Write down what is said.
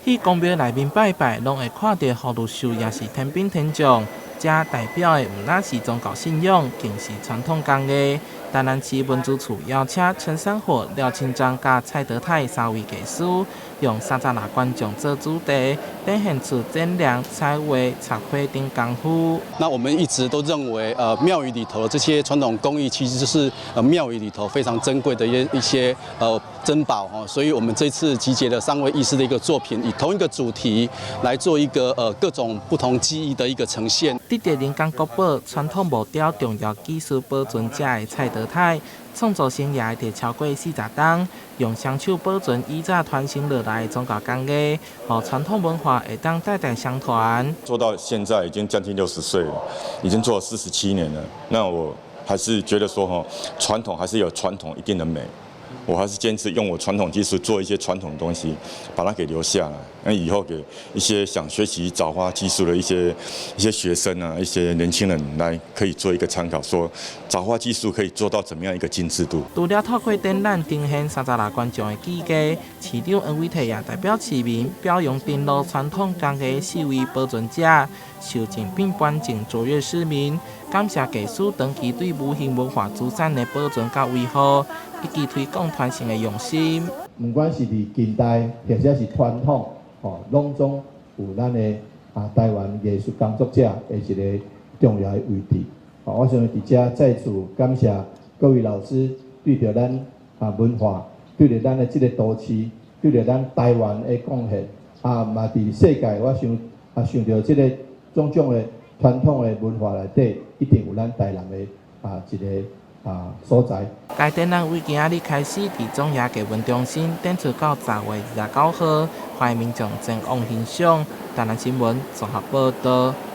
去宮廟內面拜拜，攏會看著福祿壽，抑是天兵天將。這代表的毋但是宗教信仰，更是傳統工藝。台南市文資處邀請陳三火、廖清章佮蔡德泰三位藝師，用36觀眾做主題，展現出剪梁、彩畫、插花等功夫。那我們一直都認為，廟宇裡頭的這些傳統工藝，其實就是廟宇裡頭非常珍貴的一些珍寶哈。所以我們這次集結了三位藝師的一個作品，以同一個主題來做一個各種不同技藝的一個呈現。得著人工國寶傳統木雕重要技術保存者的蔡德泰，創作生涯佇超過40冬，用雙手保存以早傳承落來的宗教工藝，予傳統文化會當代代相傳。做到現在已經將近60歲了，已經做了47年了。那我還是覺得說，吼，傳統還是有傳統一定的美。我還是堅持用我傳統技術做一些傳統東西，把它給留下來。那以後給一些想學習鑿花技術的一些學生啊，一些年輕人來可以做一個參考，說鑿花技術可以做到怎麼樣一個精緻度。除了透過展覽呈現36觀眾的技藝，市長黃偉哲也代表市民表揚登錄傳統工藝四位保存者，受贈並頒贈卓越市民，感謝藝師長期對無形文化資產的保存佮維護，以及推廣傳承的用心。毋管是佇近代或者是傳統，吼，攏總有咱的台灣藝術工作者的一個重要的位置。吼，我想佇遮再次感謝各位老師對著咱文化，對著咱的這個都市，對著咱台灣的貢獻。嘛佇世界，我想想著這個種種的傳統的文化內底，一定有咱台南的一個所在。該展覽為今仔日開始，佇總爺藝文中心展出到10月29號，歡迎民眾前往欣賞。台南新聞綜合報導。